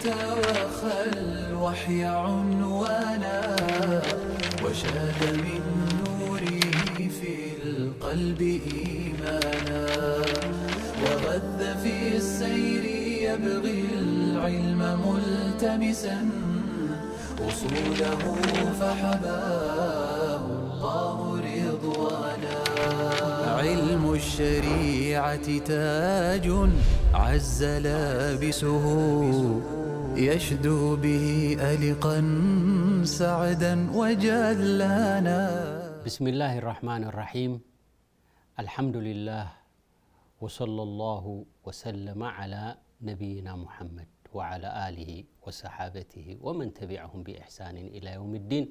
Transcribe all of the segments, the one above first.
وخى الوحي عنوانا، وشاد من نوره في القلب إيمانا، وغذ في السير يبغي العلم ملتمسا، أصوله فحباه الله رضوانا. علم الشريعة تاج عز لابسه، يشدو به ألقا سعدا وجلانا. بسم الله الرحمن الرحيم. الحمد لله، وصلى الله وسلم على نبينا محمد وعلى آله وصحابته ومن تبعهم بإحسان إلى يوم الدين.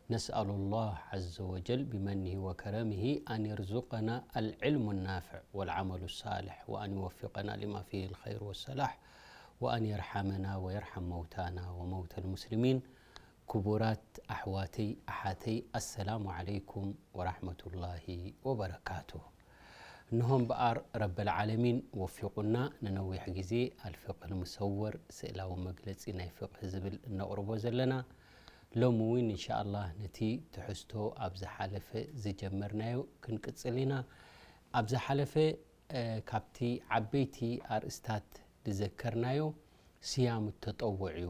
نسأل الله عز وجل بمنه وكرمه أن يرزقنا العلم النافع والعمل الصالح، وأن يوفقنا لما فيه الخير والصلاح، وأن يرحمنا ويرحم موتانا وموتى المسلمين. ክቡራት ኣሕዋተይ ኣሓተይ፣ ኣሰላሙ ዓለይኩም ወራሕመቱላሂ ወበረካቱ። እንሆ እምበኣር ረበል ዓለሚን ወፊቑና፣ ንነዊሕ ግዜ ኣልፍቅህ ልሙሰወር፣ ስእላዊ መግለጺ ናይ ፍቅህ ዝብል እነቕርቦ ዘለና። ሎሚ እውን እንሻኣላህ ነቲ ትሕዝቶ ኣብ ዝሓለፈ ዝጀመርናዮ ክንቅጽል ኢና። ኣብ ዝሓለፈ፣ እ፣ ካብቲ ዓበይቲ ኣርእስታት ዝዘከርናዮ ስያም ተጠውዕ እዩ።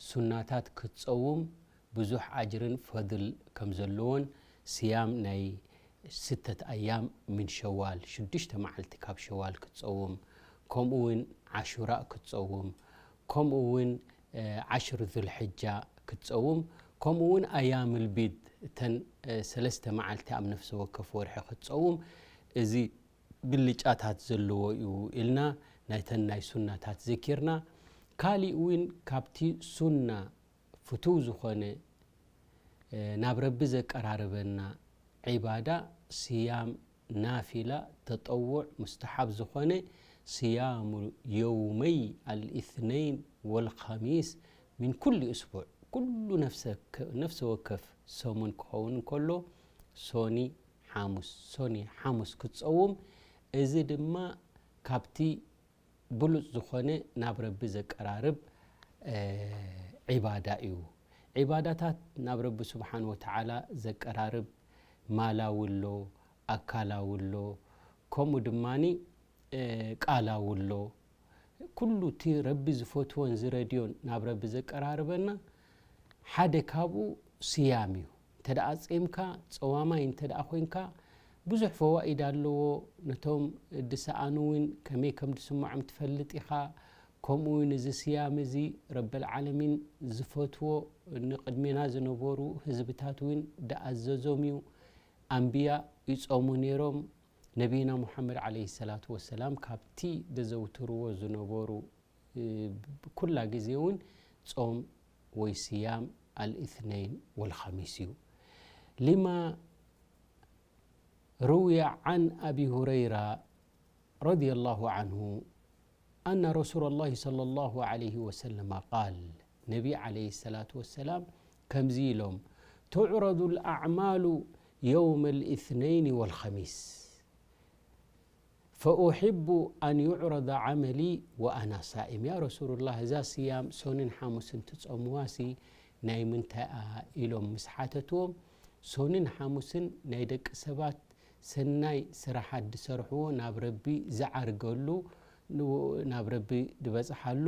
ሱናታት ክትጸውም ብዙሕ ኣጅርን ፈድል ከም ዘለዎን፣ ስያም ናይ ስተት ኣያም ምን ሸዋል፣ ሽዱሽተ መዓልቲ ካብ ሸዋል ክትጸውም፣ ከምኡ እውን ዓሹራእ ክትጸውም፣ ከምኡ እውን፣ እ፣ ዓሽር ዙልሕጃ ክትጸውም፣ ከምኡ እውን ኣያምል ቢድ፣ እተን፣ እ፣ ሰለስተ መዓልቲ ኣብ ነፍሲ ወከፍ ወርሒ ክትጸውም፣ እዚ ብልጫታት ዘለዎ እዩ ኢልና ናይተን ናይ ሱናታት ዘኪርና። ካሊእ እውን ካብቲ ሱና ፍቱው ዝኾነ፣ እ፣ ናብ ረቢ ዘቀራርበና ዒባዳ፣ ስያም ናፊላ፣ ተጠውዕ፣ ሙስተሓብ ዝኾነ ስያሙ የውመይ ኣልኢትነይን ወልኸሚስ ሚን ኩሊ እስቡዕ፣ ኩሉ ነፍሰ፣ ነፍሰ ወከፍ ሰሙን ክኸውን እንከሎ፣ ሶኒ ሓሙስ፣ ሶኒ ሓሙስ ክትጸውም፣ እዚ ድማ ካብቲ ብሉጽ ዝኾነ ናብ ረቢ ዘቀራርብ፣ እ፣ ዒባዳ እዩ። ዒባዳታት ናብ ረቢ ስብሓን ወተዓላ ዘቀራርብ ማላዊ ኣሎ፣ ኣካላዊ ኣሎ፣ ከምኡ ድማኒ፣ እ፣ ቃላዊ ኣሎ። ኩሉ እቲ ረቢ ዝፈትዎን ዝረድዮን ናብ ረቢ ዘቀራርበና ሓደ ካብኡ ስያም እዩ። እንተ ደኣ ጼምካ፣ ጸዋማይ እንተ ደኣ ኮይንካ፣ ብዙሕ ፈዋኢድ ኣለዎ። ነቶም ድሰኣኑ እውን ከመይ ከም ድስምዖም ትፈልጥ ኢኻ። ከምኡ እውን እዚ ስያም እዚ ረበል ዓለሚን ዝፈትዎ፣ ንቅድሜና ዝነበሩ ህዝብታት እውን ደኣዘዞም እዩ። ኣንብያ ይጾሙ ነይሮም። ነቢይና ሙሓመድ ዓለይሂ ሰላቱ ወሰላም ካብቲ ደዘውትርዎ ዝነበሩ፣ እ፣ ኩላ ግዜ እውን ጾም ወይ ስያም ኣልኢትነይን ወልኸሚስ እዩ። ሊማ ሩውያ ዓን ኣቢ ሁረይራ ረዲየላሁ ዓንሁ ኣነ ረሱለላሂ ሰለላሁ ዓለይሂ ወሰለመ ቃል፣ ነቢ ዓለይሂ ሰላቱ ወሰላም ከምዚ ኢሎም፣ ቱዕረዱ ልኣዕማሉ የውመ ልኢትነይን ወልኸሚስ፣ ፈኡሕቡ ኣን ዩዕረደ ዓመሊ ወኣና ሳኢም። ያ ረሱሉላህ፣ እዛ ስያም ሶንን ሓሙስን ትጸምዋሲ ናይ ምንታይ እያ? ኢሎም ምስ ሓተትዎም፣ ሶንን ሓሙስን ናይ ደቂ ሰባት ሰናይ ስራሓት ዝሰርሕዎ ናብ ረቢ ዝዓርገሉ፣ ናብ ረቢ ዝበጽሓሉ፣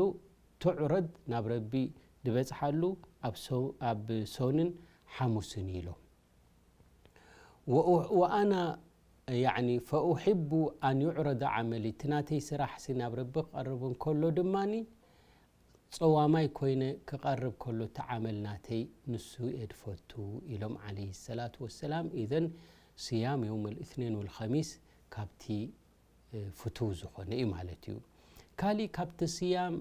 ትዕረድ ናብ ረቢ ዝበጽሓሉ ኣብ ሶ-፣ ኣብ ሶንን ሓሙስን ኢሎም። ወኡ-፣ ወኣና፣ ያዕኒ፣ ፈኡሕቡ ኣን ዩዕረደ ዓመሊ፣ እቲ ናተይ ስራሕሲ ናብ ረቢ ክቐርብ እንከሎ ድማኒ፣ ጸዋማይ ኮይነ ክቐርብ ከሎ እቲ ዓመል ናተይ ንሱ እየ ድፈቱ ኢሎም ዓለይሂ ሰላቱ ወሰላም። ኢዘን ስያም የውመል ኢትኔን ወልኸሚስ ካብቲ፣ እ፣ ፍቱው ዝኾነ እዩ ማለት እዩ። ካሊእ ካብቲ ስያም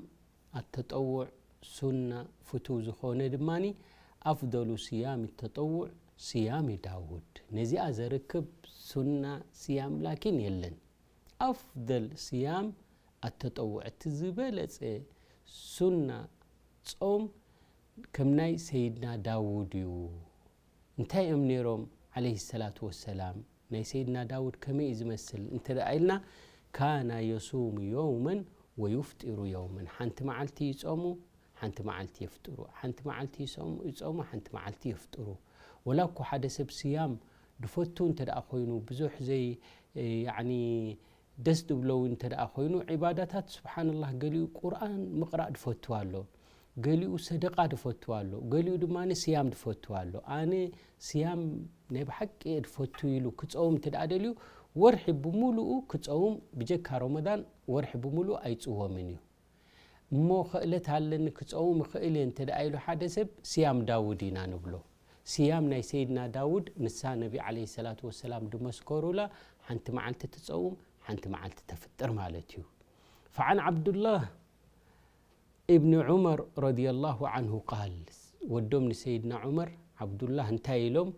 ኣተጠውዕ ሱና ፍቱው ዝኾነ ድማኒ ኣፍደሉ ስያም ተጠውዕ ስያም ዳውድ። ነዚኣ ዘርክብ ሱና ስያም ላኪን የለን። ኣፍደል ስያም ኣተጠውዕ፣ እቲ ዝበለጸ ሱና ጾም ከም ናይ ሰይድና ዳውድ እዩ። እንታይ እዮም ነይሮም? ዓለይሂ ሰላቱ ወሰላም፣ ናይ ሰይድና ዳውድ ከመይ እዩ ዝመስል እንተ ደኣ ኢልና፣ ካና የሱሙ የውመን ወዩፍጢሩ የውመን፣ ሓንቲ መዓልቲ ይጾሙ፣ ሓንቲ መዓልቲ የፍጥሩ፣ ሓንቲ መዓልቲ ይጾሙ፣ ሓንቲ መዓልቲ የፍጥሩ። ወላ እኮ ሓደ ሰብ ስያም ድፈቱ እንተ ደኣ ኮይኑ፣ ብዙሕ ዘይ ያኒ ደስ ድብሎ እውን እንተ ደኣ ኮይኑ፣ ዒባዳታት ስብሓንላህ፣ ገሊኡ ቁርኣን ምቕራእ ድፈቱ ኣሎ፣ ገሊኡ ሰደቃ ድፈቱ ኣሎ፣ ገሊኡ ድማ ስያም ድፈቱ ኣሎ። ኣነ ስያም ናይ ብሓቂ እየ ድፈቱ ኢሉ ክጸውም እንተ ደኣ ደልዩ፣ ወርሒ ብምሉኡ ክጸውም፣ ብጀካ ረመዳን ወርሒ ብምሉኡ ኣይጽወምን እዩ። እሞ ክእለት ኣለኒ ክጸውም እኽእል እየ እንተ ደኣ ኢሉ ሓደ ሰብ፣ ስያም ዳውድ ኢና ንብሎ። ስያም ናይ ሰይድና ዳውድ፣ ንሳ ነቢ ዓለይሂ ሰላቱ ወሰላም ድመስከሩላ፣ ሓንቲ መዓልቲ ትጸውም፣ ሓንቲ መዓልቲ ተፍጥር ማለት እዩ። فعن عبد الله ابن عمر رضي الله عنه قال، ወዶም ንሰይድና ዑመር ዓብዱላህ እንታይ ኢሎም?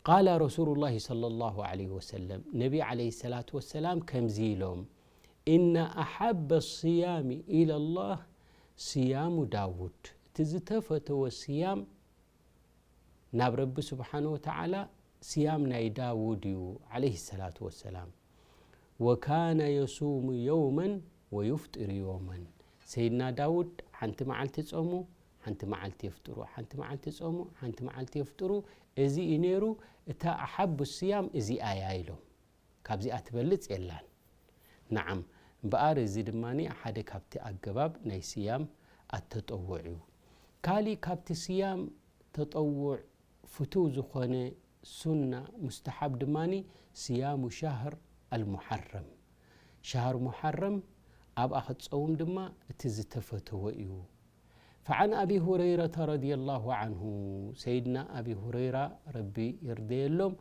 قال رسول الله صلى الله عليه وسلم، ነቢ ዓለይሂ ሰላቱ ወሰላም ከምዚ ኢሎም፣ إن أحب الصيام إلى الله صيام داود، እቲ ዝተፈተወ ስያም ናብ ረቢ ስብሓነ ወተዓላ ስያም ናይ ዳውድ እዩ፣ ዓለይሂ ሰላቱ ወሰላም። وكان يصوم يوما ويفطر يوما، ሰይድና ዳውድ ሓንቲ መዓልቲ ጾሙ፣ ሓንቲ መዓልቲ የፍጥሩ፣ ሓንቲ መዓልቲ ጾሙ፣ ሓንቲ መዓልቲ የፍጥሩ። እዚ እዩ ነይሩ። እታ ኣሓቡ ስያም እዚኣ እያ ኢሎም። ካብዚኣ ትበልጽ የላን። ነዓም፣ እምበኣር እዚ ድማ ሓደ ካብቲ ኣገባብ ናይ ስያም ኣተጠውዕ እዩ። ካሊእ ካብቲ ስያም ተጠውዕ ፍቱው ዝኾነ ሱና ሙስተሓብ ድማ ስያሙ ሻህር ኣልሙሓረም። ሻህር ሙሓረም ኣብኣ ክትጸውም ድማ እቲ ዝተፈተወ እዩ። فعن أبي هريرة رضي الله عنه، ሰይድና ኣቢ ሁረይራ ረቢ ይርደየሎም፣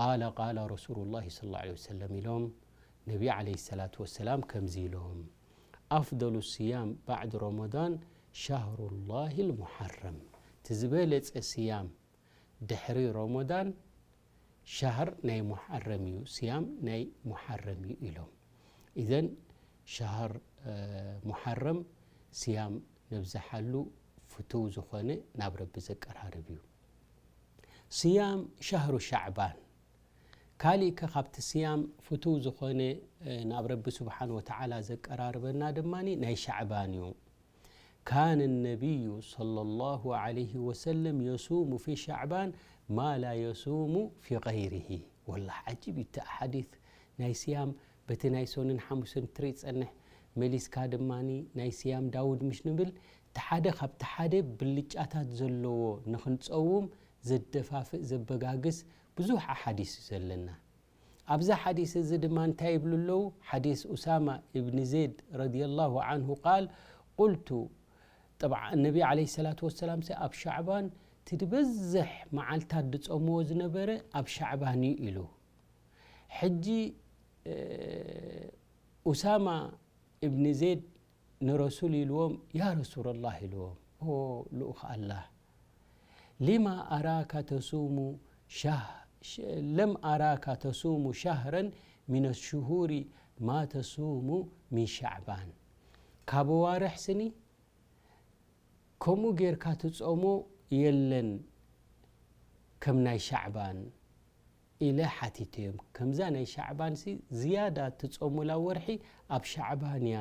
قال قال رسول الله صلى الله عليه وسلم ኢሎም፣ ነቢ ዓለይሂ ሰላቱ ወሰላም ከምዚ ኢሎም፣ أفضل الصيام بعد رمضان شهر الله المحرم، እቲ ዝበለጸ ስያም ድሕሪ ረመዳን ሻህር ናይ ሙሓረም እዩ፣ ስያም ናይ ሙሓረም እዩ ኢሎም። ኢዘን ሻህር፣ እ፣ ሙሓረም ስያም ነብዝሓሉ ፍቱው ዝኾነ ናብ ረቢ ዘቀራርብ እዩ። ስያም ሻህሩ ሻዕባን። ካሊእ ከ ካብቲ ስያም ፍቱው ዝኾነ፣ እ፣ ናብ ረቢ ስብሓን ወተዓላ ዘቀራርበና ድማ ናይ ሻዕባን እዩ። كان النبي صلى الله عليه وسلم يصوم في شعبان ما لا يصوم في غيره። ወላሂ ዓጂብ እዩ እቲ ሓዲስ ናይ ስያም፣ በቲ ናይ ሶንን ሓሙስን ትርኢ ጸንሕ፣ መሊስካ ድማ ናይ ስያም ዳውድ ምሽ ንብል፣ እቲ ሓደ ካብቲ ሓደ ብልጫታት ዘለዎ ንኽንጸውም ዘደፋፍእ፣ ዘበጋግስ ብዙሕ ኣሓዲስ እዩ ዘለና። ኣብዚ ሓዲስ እዚ ድማ እንታይ ይብሉ ኣለዉ? ሓዲስ ኡሳማ እብኒ ዜድ ረዲየላሁ ዓንሁ ቃል፣ ቁልቱ፣ ጠብዓ፣ ነቢ ዓለይሂ ሰላቱ ወሰላም ሰ ኣብ ሻዕባን እቲ ዝበዝሕ መዓልታት ዝጾምዎ ዝነበረ ኣብ ሻዕባን እዩ ኢሉ። ሕጂ፣ እ፣ ኡሳማ እብኒ ዜድ ንረሱል ኢልዎም፣ ያ ረሱለላህ ኢልዎም፣ ኦ ልኡኽ ኣላህ፣ ሊማ ኣራካ ተሱሙ ሻህ-፣ ሽ-፣ ለም ኣራካ ተሱሙ ሻህረን ሚነ ሽሁሪ ማ ተሱሙ ሚን ሻዕባን። ካብ ኣዋርሕ ስኒ ከምኡ ጌርካ ትጾሞ የለን ከም ናይ ሻዕባን ኢለ ሓቲተዮም። ከምዛ ናይ ሻዕባንሲ ዝያዳ ትጾሙላ ወርሒ ኣብ ሻዕባን እያ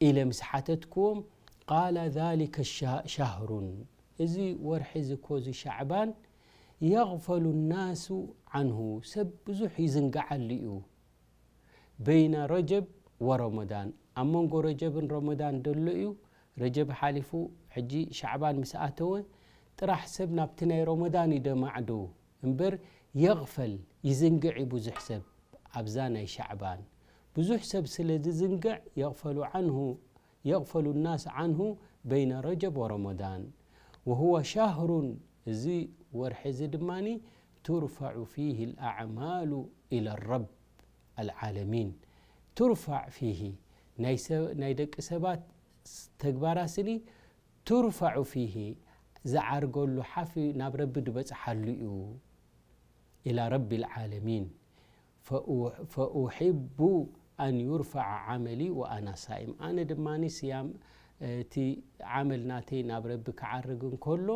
ኢለ ምስ ሓተትክዎም፣ ቃለ ዛሊከ ሻ-፣ ሻህሩን፣ እዚ ወርሒ እዚ እኮ እዚ ሻዕባን፣ የግፈሉ ናሱ ዓንሁ፣ ሰብ ብዙሕ ይዝንግዓሉ እዩ። በይነ ረጀብ ወረመዳን፣ ኣብ መንጎ ረጀብን ረመዳን ደሎ እዩ። ረጀብ ሓሊፉ፣ ሕጂ ሻዕባን ምስ ኣተወ፣ ጥራሕ ሰብ ናብቲ ናይ ረመዳን እዩ ደማዕዶ እምበር፣ የግፈል፣ ይዝንግዕ እዩ ብዙሕ ሰብ ኣብዛ ናይ ሻዕባን። ብዙሕ ሰብ ስለ ዝዝንግዕ፣ የግፈሉ ዓንሁ፣ የግፈሉ ናስ ዓንሁ በይነ ረጀብ ወረመዳን። ወሁወ ሻህሩን፣ እዚ ወርሒ እዚ ድማ፣ ቱርፈዑ ፊህ ልኣዕማሉ ኢለ ረብ ኣልዓለሚን። ቱርፋዕ ፊሂ፣ ናይ ሰ-፣ ናይ ደቂ ሰባት ስ-፣ ተግባራት ስኒ፣ ቱርፈዑ ፊሂ፣ ዝዓርገሉ ሓፍ ናብ ረቢ ዝበጽሓሉ እዩ። ኢላ ረቢ ልዓለሚን። ፈኡ-፣ ፈኡሒቡ ኣን ዩርፈዐ ዓመሊ ወኣና ሳኢም። ኣነ ድማ ስያም፣ እቲ ዓመል ናተይ ናብ ረቢ ክዓርግ እንከሎ፣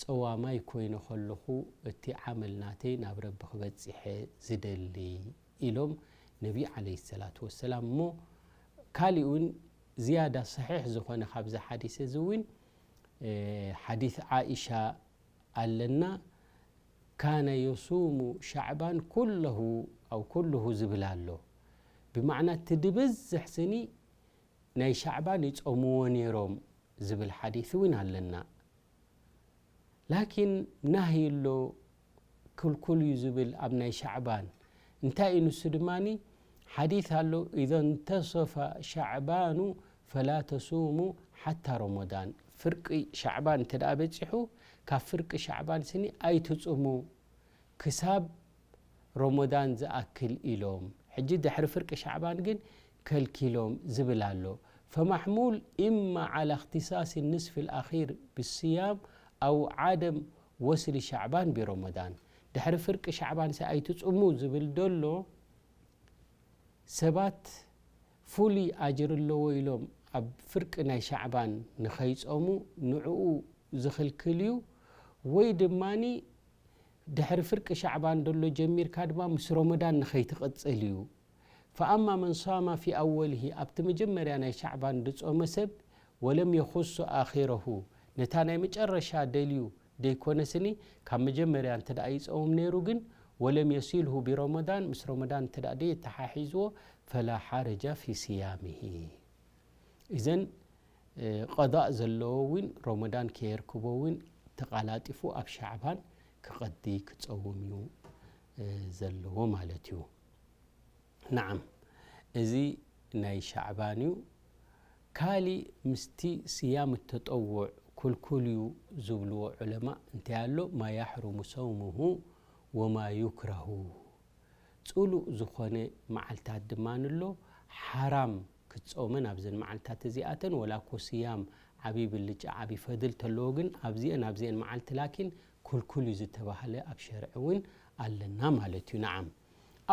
ጸዋማይ ኮይነ ከለኹ፣ እቲ ዓመል ናተይ ናብ ረቢ ክበጽሐ ዝደሊ ኢሎም ነቢ ዓለይሂ ሰላቱ ወሰላም። እሞ ካሊእ እውን ዝያዳ ሰሒሕ ዝኾነ ካብዚ ሓዲስ እዚ እውን ሓዲስ ዓኢሻ ኣለና። ካነ የሱሙ ሻዕባን ኩለሁ ኣው ኩልሁ ዝብል ኣሎ። ብማዕና እቲ ድብዝሕ ስኒ ናይ ሻዕባን ይጾምዎ ነይሮም ዝብል ሓዲስ እውን ኣለና። ላኪን ናህይ ኣሎ፣ ክልኩል እዩ ዝብል ኣብ ናይ ሻዕባን። እንታይ እዩ ንሱ ድማኒ ሓዲስ ኣሎ፣ ኢዘ እንተሰፈ ሻዕባኑ ፈላ ተሱሙ ሓታ ረመዳን። ፍርቂ ሻዕባን እንተ ደኣ በጺሑ፣ ካብ ፍርቂ ሻዕባን ስኒ ኣይትጹሙ ክሳብ ረመዳን ዝኣክል ኢሎም። ሕጂ ድሕሪ ፍርቂ ሻዕባን ግን ከልኪሎም ዝብል ኣሎ። ፈማሕሙል ኢማ ዓላ እኽትሳሲ ንስፊ ልኣኺር ብስያም ኣው ዓደም ወስሊ ሻዕባን ብረመዳን። ድሕሪ ፍርቂ ሻዕባን ሰ ኣይትጹሙ ዝብል ደሎ ሰባት ፍሉይ ኣጅር ኣለዎ ኢሎም ኣብ ፍርቂ ናይ ሻዕባን ንኸይጾሙ ንዕኡ ዝኽልክል እዩ። ወይ ድማኒ ድሕሪ ፍርቂ ሻዕባን ደሎ ጀሚርካ ድማ ምስ ረመዳን ንኸይትቕጽል እዩ። ፈኣማ መን ሳማ ፊ ኣወልሂ፣ ኣብቲ መጀመርያ ናይ ሻዕባን ድጾመ ሰብ፣ ወለም የኹሱ ኣኺረሁ፣ ነታ ናይ መጨረሻ ደልዩ ደይኮነ ስኒ ካብ መጀመርያ እንተ ደኣ ይጸውም ነይሩ ግን፣ ወለም የሲልሁ ቢረመዳን፣ ምስ ረመዳን እንተ ደኣ ደየተሓሒዝዎ፣ ፈላ ሓረጃ ፊ ስያሚሂ። እዘን ቀዳእ ዘለዎ እውን ረመዳን ከየርክቦ እውን ተቓላጢፉ ኣብ ሻዕባን ክቐዲ ክጸውም እዩ ዘለዎ ማለት እዩ። ነዓም፣ እዚ ናይ ሻዕባን እዩ። ካሊእ ምስቲ ስያም ተጠውዕ ክልኩል እዩ ዝብልዎ ዑለማ እንታይ ኣሎ? ማ ያሕሩሙ ሰውሙሁ ወማ ዩክረሁ። ጽሉእ ዝኾነ መዓልታት ድማ ኣሎ፣ ሓራም ክትጸውመን ኣብዘን መዓልታት እዚኣተን፣ ወላ እኮ ስያም ዓቢ ብልጫ ዓቢ ፈድል ተለዎ፣ ግን ኣብዚአን ኣብዚአን መዓልቲ ላኪን ክልኩል እዩ ዝተባህለ ኣብ ሸርዒ እውን ኣለና ማለት እዩ። ነዓም፣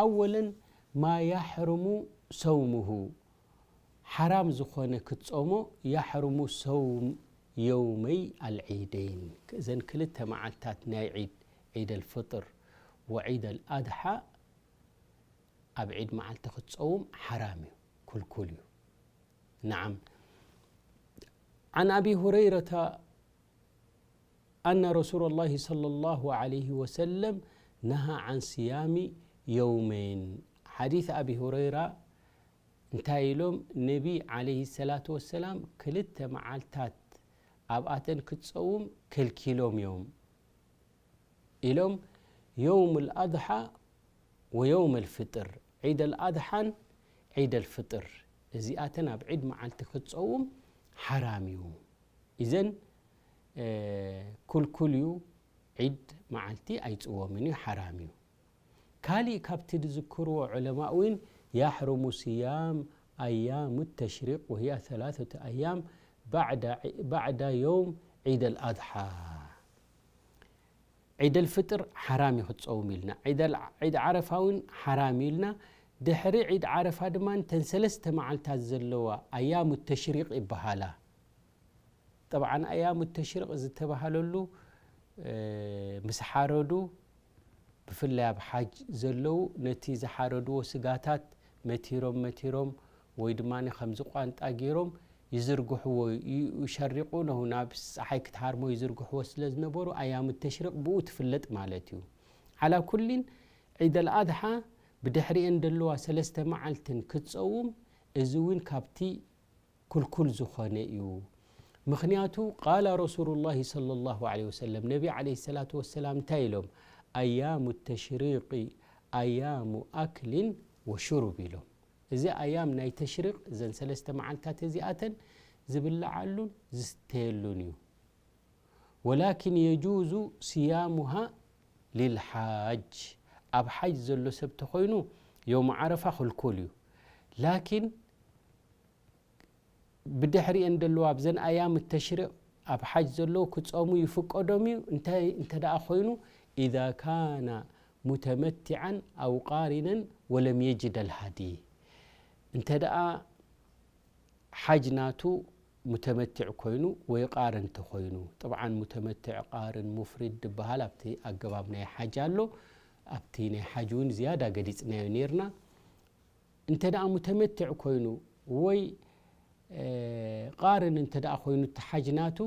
ኣወለን ማ ያሕርሙ ሰውሙሁ፣ ሓራም ዝኾነ ክትጾሞ፣ ያሕርሙ ሰውም የውመይ ኣልዒደይን፣ እዘን ክልተ መዓልታት ናይ ዒድ፣ ዒድ ኣልፍጥር ወዒድ ኣልኣድሓ፣ ኣብ ዒድ መዓልቲ ክትጸውም ሓራም እዩ፣ ክልኩል እዩ። ነዓም። ዓን ኣቢ ሁረይረተ ኣነ ረሱለ ላሂ ሰለላሁ ዐለይሂ ወሰለም ነሃ ዓን ስያሚ የውመይን። ሓዲስ ኣቢ ሁረይራ እንታይ ኢሎም? ነቢ ዐለይሂ ሰላቱ ወሰላም ክልተ መዓልታት ኣብኣተን ክትጸውም ከልኪሎም እዮም ኢሎም። የውም ልኣድሓ ወየውም ልፍጥር፣ ዒድ ኣልኣድሓን ዒድ ኣልፍጥር፣ እዚኣተን ኣብ ዒድ መዓልቲ ክትጸውም ሓራም እዩ። እዘን ኩልኩል እዩ፣ ዒድ መዓልቲ ኣይጽወምን እዩ፣ ሓራም እዩ። ካሊእ ካብቲ ዝዝክርዎ ዑለማእ እውን ያሕሩሙ ስያም ኣያሙ ተሽሪቅ ወህያ ሰላሰቱ ኣያም ባዕዳ የውም ዒድ ኣልኣድሓ። ዒድ ኣልፍጥር ሓራም እዩ ክትጸውም ኢልና፣ ዒድ ዓረፋ እውን ሓራም እዩ ኢልና። ድሕሪ ዒድ ዓረፋ ድማ እተን ሰለስተ መዓልታት ዘለዋ ኣያሙ ተሽሪቅ ይበሃላ። ጠብዓን ኣያሙ ተሽሪቅ ዝተባሃለሉ ምስ ሓረዱ፣ ብፍላይ ኣብ ሓጅ ዘለዉ ነቲ ዝሓረድዎ ስጋታት መቲሮም መቲሮም ወይ ድማ ከምዚ ቋንጣ ገይሮም ይዝርግሕዎ፣ ይሸሪቁ ነሁ ናብ ፀሓይ ክትሃርሞ ይዝርግሕዎ ስለ ዝነበሩ ኣያሙ ተሽሪቅ ብኡ ትፍለጥ ማለት እዩ። ዓላ ኩሊን ዒድ ኣልኣድሓ ብድሕሪኤን ደለዋ ሰለስተ መዓልትን ክትፀውም፣ እዚ እውን ካብቲ ክልኩል ዝኾነ እዩ። ምኽንያቱ ቃለ ረሱሉላሂ ሰለላሁ ዐለይሂ ወሰለም፣ ነቢ ዐለይሂ ሰላቱ ወሰላም እንታይ ኢሎም? ኣያሙ ተሽሪቂ ኣያሙ ኣክሊን ወሹሩብ ኢሎም። እዚ ኣያም ናይ ተሽሪቅ እዘን ሰለስተ መዓልታት እዚኣተን ዝብልዓሉን ዝስተየሉን እዩ። ወላኪን የጁዙ ስያሙሃ ሊልሓጅ፣ ኣብ ሓጅ ዘሎ ሰብ ተኾይኑ የውም ዓረፋ ክልኩል እዩ። ላኪን ብድሕሪኤን ደለዋ ኣብዘን ኣያም ተሽሪቅ ኣብ ሓጅ ዘለዉ ክጸሙ ይፍቀዶም እዩ። እንታይ እንተ ደኣ ኮይኑ፣ ኢዛ ካነ ሙተመቲዓን ኣው ቃሪነን ወለም የጅድ ኣልሃዲ። እንተ ደኣ ሓጅ ናቱ ሙተመቲዕ ኮይኑ ወይ ቃርን ተኾይኑ፣ ጠብዓን ሙተመቲዕ፣ ቃርን፣ ሙፍሪድ ድበሃል ኣብቲ ኣገባብ ናይ ሓጅ ኣሎ። ኣብቲ ናይ ሓጅ እውን ዝያዳ ገሊጽናዮ ነይርና። እንተ ደኣ ሙተመቲዕ ኮይኑ ወይ እ፣ ቃርን እንተ ደኣ ኮይኑ እቲ ሓጅ ናቱ፣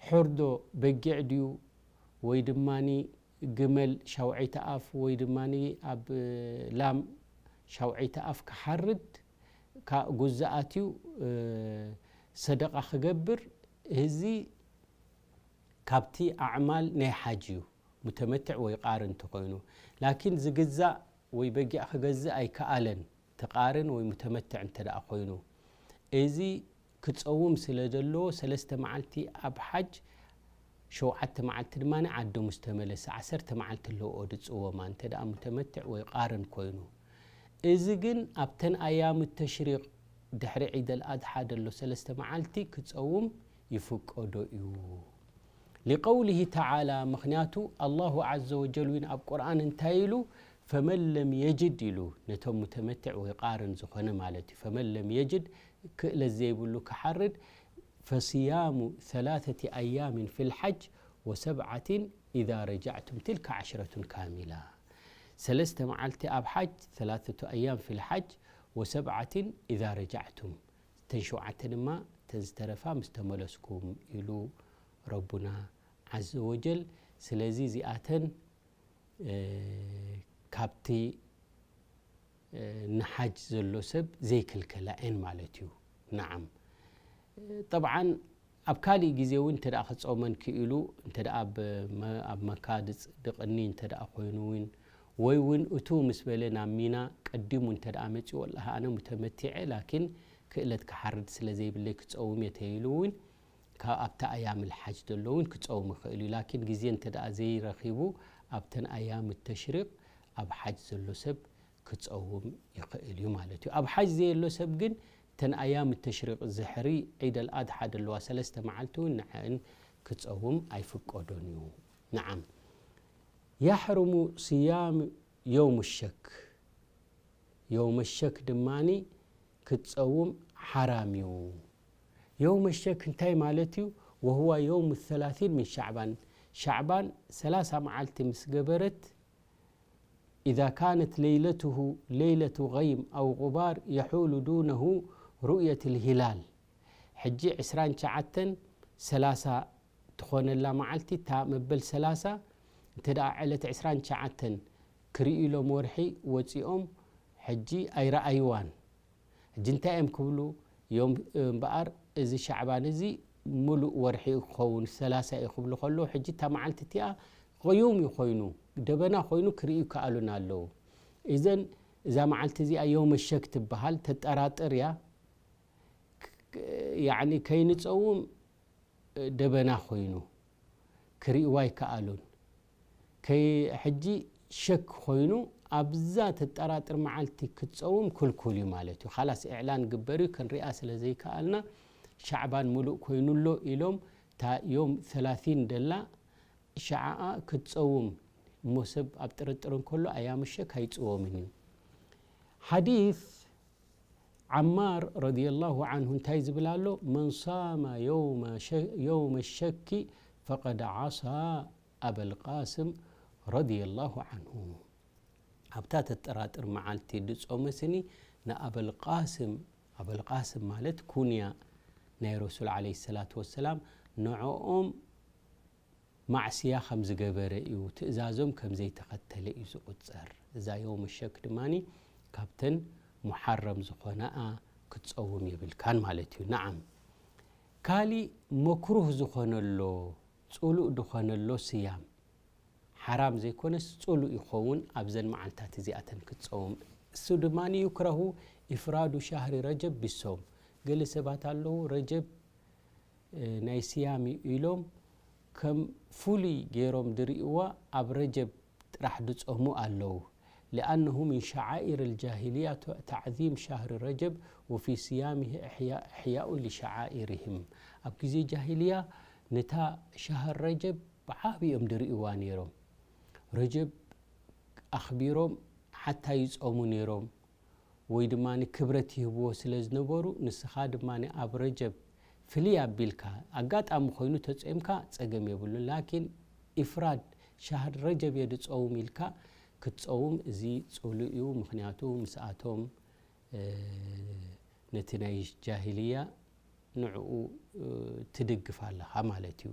ሑር ዶ በጊዕ ድዩ፣ ወይ ድማኒ ግመል ሻውዒተ ኣፍ፣ ወይ ድማኒ ኣብ ላም ሻውዒተ ኣፍ ክሓርድ፣ ካ-፣ ጉዛኣት እዩ፣ እ፣ ሰደቃ ክገብር፣ እዚ ካብቲ ኣዕማል ናይ ሓጅ እዩ፣ ሙተመትዕ ወይ ቃርን እንተኾይኑ። ላኪን ዝግዛእ ወይ በጊዕ ክገዝእ ኣይከኣለን፣ እቲ ቃርን ወይ ሙተመትዕ እንተ ደኣ ኮይኑ። እዚ ክጸውም ስለ ዘለዎ፣ ሰለስተ መዓልቲ ኣብ ሓጅ፣ ሸውዓተ መዓልቲ ድማ ዓዱ ምስ ተመለሰ፣ ዓሰርተ መዓልቲ ኣለዎ ድጽወማ፣ እንተ ደኣ ሙተመትዕ ወይ ቃርን ኮይኑ። እዚ ግን ኣብተን ኣያሙ ተሽሪቕ ድሕሪ ዒድ ኣልኣድሓ ደሎ ሰለስተ መዓልቲ ክጸውም ይፍቀዶ እዩ። ሊቀውሊሂ ተዓላ፣ ምኽንያቱ ኣላሁ ዐዘ ወጀል እውን ኣብ ቁርኣን እንታይ ኢሉ? ፈመን ለም የጅድ ኢሉ፣ ነቶም ሙተመትዕ ወይ ቃርን ዝኾነ ማለት እዩ። ፈመን ለም የጅድ፣ ክእለት ዘይብሉ ክሓርድ፣ ፈስያሙ ሰላሰቲ ኣያሚን ፊል ሓጅ ወሰብዓቲን ኢዛ ረጃዕቱም ትልከ ዓሽረቱን ካሚላ። ሰለስተ መዓልቲ ኣብ ሓጅ፣ ሰላሰቱ ኣያም ፊል ሓጅ ወሰብዓቲን ኢዛ ረጃዕቱም፣ እተን ሸውዓተ ድማ እተን ዝተረፋ ምስ ተመለስኩም ኢሉ ረቡና ዐዘ ወጀል። ስለዚ እዚኣተን፣ እ፣ ካብቲ፣ እ፣ ንሓጅ ዘሎ ሰብ ዘይክልከላ እየን ማለት እዩ። ነዓም። እ፣ ጠብዓን ኣብ ካሊእ ግዜ እውን እንተ ደኣ ክጾመን ክኢሉ፣ እንተ ደኣ ኣብ መ-፣ ኣብ መካ ድጽ-፣ ድቕኒ እንተ ደኣ ኮይኑ እውን፣ ወይ እውን እቱ ምስ በለ ናብ ሚና ቀዲሙ እንተ ደኣ መጺኡ፣ ወላሂ ኣነ ሙተመቲዐ፣ ላኪን ክእለት ክሓርድ ስለ ዘይብለይ ክጸውም እየ ተይሉ እውን፣ ካብ ኣብታ ኣያም ኣልሓጅ ዘሎ እውን ክጸውም ይኽእል እዩ። ላኪን ግዜ እንተ ደኣ ዘይረኺቡ፣ ኣብተን ኣያም ተሽሪቕ ኣብ ሓጅ ዘሎ ሰብ ክጸውም ይኽእል እዩ ማለት እዩ። ኣብ ሓጅ ዘየሎ ሰብ ግን፣ እተን ኣያም ተሽሪቕ ዝሕሪ ዒድ ኣልኣድሓ ደለዋ ሰለስተ መዓልቲ እውን ንዐን ክጸውም ኣይፍቀዶን እዩ። ነዓም። ያሕሩሙ ስያም የውም ሸክ። የውመ ሸክ ድማኒ ክትጸውም ሓራም እዩ። የውመ ሸክ እንታይ ማለት እዩ? ወሁዋ የውም ሰላሲን ምን ሻዕባን። ሻዕባን ሰላሳ መዓልቲ ምስ ገበረት፣ ኢዛ ካነት ለይለትሁ ለይለቱ ገይም ኣው ጉባር የሑሉ ዱነሁ ሩእየት ልሂላል። ሕጂ ዕስራን ትሽዓተን ሰላሳ ትኾነላ መዓልቲ፣ እታ መበል ሰላሳ፣ እንተ ደኣ ዕለት ዕስራን ትሽዓተን ክርእዩ ኢሎም ወርሒ ወጺኦም፣ ሕጂ ኣይረኣይዋን። ሕጂ እንታይ እዮም ክብሉ እዮም እምበኣር፣ እዚ ሻዕባን እዚ ምሉእ ወርሒ እዩ ክኸውን፣ ሰላሳ እዩ ክብሉ ከለዉ፣ ሕጂ እታ መዓልቲ እቲኣ ገዩም እዩ ኮይኑ፣ ደበና ኮይኑ ክርእዩ ይከኣሉን ኣለዉ። ኢዘን እዛ መዓልቲ እዚኣ የውመ ሸክ ትበሃል፣ ተጠራጥር እያ። ክ-፣ ያዕኒ ከይንጸውም ደበና ኮይኑ ክርእይዋ ኣይከኣሉን። ከይ-፣ ሕጂ ሸክ ኮይኑ ኣብዛ ተጠራጥር መዓልቲ ክትጸውም ክልኩል እዩ ማለት እዩ። ካላስ እዕላን ግበር እዩ፣ ክንሪኣ ስለ ዘይከኣልና ሻዕባን ምሉእ ኮይኑ ኣሎ ኢሎም፣ እታ ዮም ሰላሲን ደላ ሸዓኣ ክትጸውም እሞ ሰብ ኣብ ጥርጥር እንከሎ ኣያም ሸክ ኣይጽወምን እዩ። ሓዲስ ዓማር ረዲየላሁ ዓንሁ እንታይ ዝብል ኣሎ? መን ሳመ የውመ ሸ-፣ የውመ ሸኪ ፈቀድ ዓሳ ኣበልቃስም ረዲየላሁ ዓንሁ። ኣብታ ተጠራጥር መዓልቲ ድጾመ ስኒ ንኣበልቃስም፣ ኣበልቃስም ማለት ኩንያ ናይ ረሱል ዓለይሂ ሰላቱ ወሰላም፣ ንዕኦም ማዕስያ ከም ዝገበረ እዩ፣ ትእዛዞም ከም ዘይተኸተለ እዩ ዝቑጸር። እዛ የውም ሸክ ድማኒ ካብተን ሙሓረም ዝኾናኣ ክትጸውም የብልካን ማለት እዩ። ነዓም፣ ካሊእ መክሩህ ዝኾነሎ፣ ጽሉእ ዝኾነሎ ስያም፣ ሓራም ዘይኮነስ ጽሉእ ይኸውን፣ ኣብዘን መዓልታት እዚኣተን ክትጸውም። እሱ ድማኒ ዩክረሁ ኢፍራዱ ሻህሪ ረጀብ ቢሶም። ገለ ሰባት ኣለዉ፣ ረጀብ እ፣ ናይ ስያም እዩ ኢሎም ከም ፍሉይ ገይሮም ድርእይዋ ኣብ ረጀብ ጥራሕ ድጾሙ ኣለዉ። لأنه من شعائر الجاهلية تعظيم شهر رجب وفي صيامه إحياء، إحياء لشعائرهم። ኣብ ግዜ ጃሂልያ ነታ ሻህር ረጀብ ብዓቢ እዮም ድርእይዋ ነይሮም። ረጀብ ኣኽቢሮም ሓታ ይጾሙ ነይሮም። ወይ ድማ ክብረት ይህብዎ ስለ ዝነበሩ፣ ንስኻ ድማ ኣብ ረጀብ ፍልይ ኣቢልካ፣ ኣጋጣሚ ኮይኑ ተጾምካ ጸገም የብሉን። ላኪን ኢፍራድ ሻህር ረጀብ እየ ድጸውም ኢልካ ክትጸውም፣ እዚ ጽሉእ እዩ። ምኽንያቱ ምስኣቶም፣ እ፣ ነቲ ናይ ጃሂልያ ንዕኡ ትድግፍ ኣለኻ ማለት እዩ።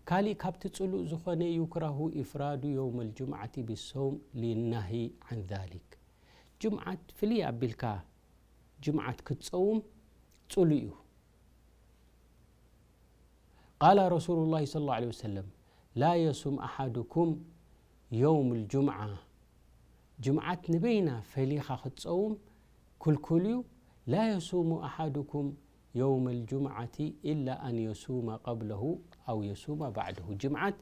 ካሊእ ካብቲ ጽሉእ ዝኾነ يكره إفراد يوم الجمعة بالصوم للنهي عن ذلك. ጅምዓት ፍልይ ኣቢልካ ጅምዓት ክትጸውም ጽሉእ እዩ። قال رسول الله صلى الله عليه وسلم لا يصم أحدكم يوم الجمعة. ጅምዓት ንበይና ፈሊኻ ክትጸውም ክልኩል እዩ። لا يصوم أحدكم يوم الجمعة إلا أن يصوم قبله أو يصوم بعده. ጅምዓት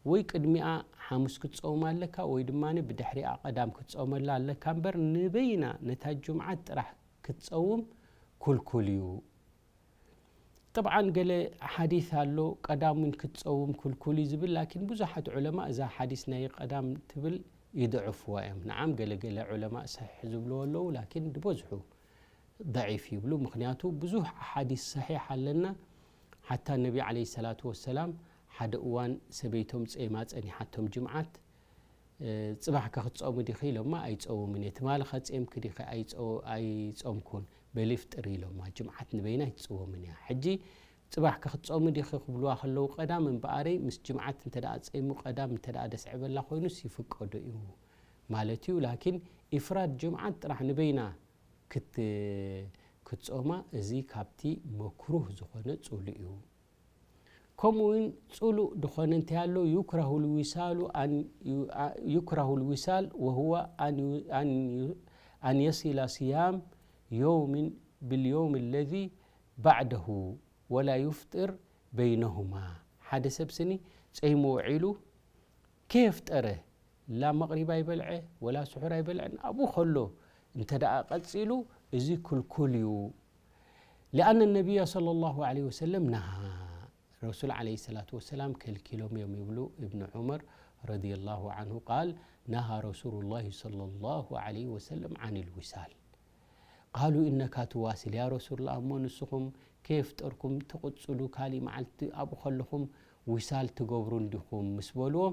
ወይ ቅድሚኣ ሓሙስ ክትጸውም ኣለካ ወይ ድማ ብድሕሪኣ ቀዳም ክትጸውመላ ኣለካ እምበር ንበይና ነታ ጅምዓት ጥራሕ ክትጸውም ክልኩል እዩ። ጠብዓን ገለ ሓዲስ ኣሎ ቀዳም እውን ክትጸውም ክልኩል እዩ ዝብል፣ ላኪን ብዙሓት ዑለማ እዛ ሓዲስ ናይ ቀዳም ትብል ይድዕፍዋ እዮም። ንዓም ገለ ገለ ዑለማ ሰሒሕ ዝብልዎ ኣለዉ፣ ላኪን ዝበዝሑ ደዒፍ ይብሉ። ምኽንያቱ ብዙሕ ኣሓዲስ ሰሒሕ ኣለና። ሓታ ነቢ ዓለይሂ ሰላቱ ወሰላም ሓደ እዋን ሰበይቶም ጸይማ ጸኒሓቶም ጅምዓት፣ ጽባሕ ከ ክትጾሚ ዲኺ ኢሎማ፣ ኣይጸውምን እየ። ትማሊ ከ ጼምኪ ዲኺ? ኣይጸው-፣ ኣይጾምኩን። በል ይፍጥር ኢሎማ፣ ጅምዓት ንበይና ኣይትጽወምን እያ። ሕጂ ጽባሕ ከ ክትጾሚ ዲኺ ክብልዋ ከለዉ፣ ቀዳም እምበኣረይ ምስ ጅምዓት እንተ ደኣ ጸይሙ፣ ቀዳም እንተ ደኣ ደስዕበላ ኮይኑስ ይፍቀዶ እዩ ማለት እዩ። ላኪን ኢፍራድ ጅምዓት ጥራሕ ንበይና ክት-፣ ክትጾማ፣ እዚ ካብቲ መክሩህ ዝኾነ ጽሉእ እዩ። ከምኡ እውን ጽሉእ ዝኾነ እንታይ ኣሎ? يكره الوصال أن ي-، يكره الوصال وهو أن ي-، أن ي-، أن يصل صيام يوم باليوم الذي بعده ولا يفطر بينهما. ሓደ ሰብ ስኒ ጸይሙ ውዒሉ ከየፍጠረ ላ መቕሪብ ኣይበልዐ ወላ ስሑር ኣይበልዐን ኣብኡ ከሎ እንተ ደኣ ቀጺሉ፣ እዚ ክልኩል እዩ። لأن النبي صلى الله عليه وسلم نهى. ረሱል ዓለይሂ ሰላቱ ወሰላም ከልኪሎም እዮም ይብሉ እብኑ ዑመር ረዲየላሁ ዓንሁ። ቃል፣ نهى رسول الله صلى الله عليه وسلم عن الوصال. قالوا إنك تواصل، ያ ረሱሉላህ፣ እሞ ንስኹም ከየፍጠርኩም ትቕጽሉ፣ ካሊእ መዓልቲ ኣብኡ ከለኹም ዊሳል ትገብሩ እንዲኹም ምስ በልዎ፣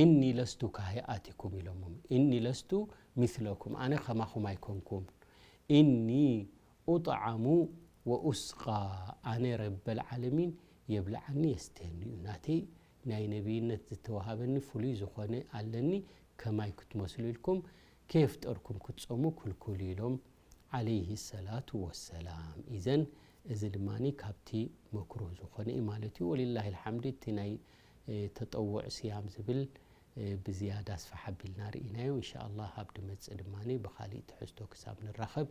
إني لست كهيئتكم ኢሎሞም። إني لست مثلكم፣ ኣነ ከማኹም ኣይኮንኩን። إني أطعم وأسقى፣ ኣነ ረበል ዓለሚን የብልዓኒ የስተየኒ እዩ። ናተይ ናይ ነቢይነት ዝተዋሃበኒ ፍሉይ ዝኾነ ኣለኒ፣ ከማይ ክትመስሉ ኢልኩም ከየፍጠርኩም ክትጾሙ ክልኩል እዩ ኢሎም ዓለይሂ ሰላቱ ወሰላም። ኢዘን እዚ ድማ ካብቲ መክሩህ ዝኾነ እዩ ማለት እዩ። ወሊላሂ ልሓምድ፣ እቲ ናይ፣ እ፣ ተጠውዕ ስያም ዝብል፣ እ፣ ብዝያዳ ኣስፋሕ ኣቢልና ርኢናዮ። እንሻ ኣላህ ኣብ ድመጽእ ድማ ብኻሊእ ትሕዝቶ ክሳብ ንራኸብ፣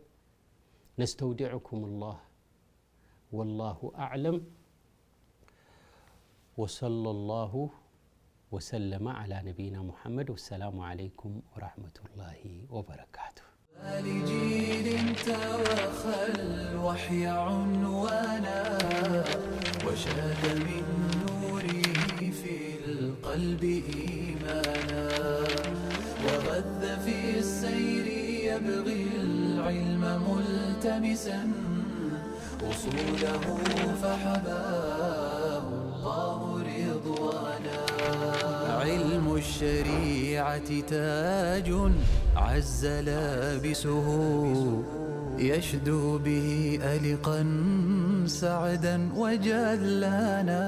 ነስተውዲዕኩም ላህ። والله أعلم، وصلى الله وسلم على نبينا محمد، والسلام عليكم ورحمة الله وبركاته. لجيل توخى الوحي عنوانا، وشاد من نوره في القلب إيمانا، وغذ في السير يبغي العلم ملتمسا، أصوله فحباه الله رضوانا. علم الشريعة تاج عز لابسه، يشدو به ألقا سعدا وجلانا.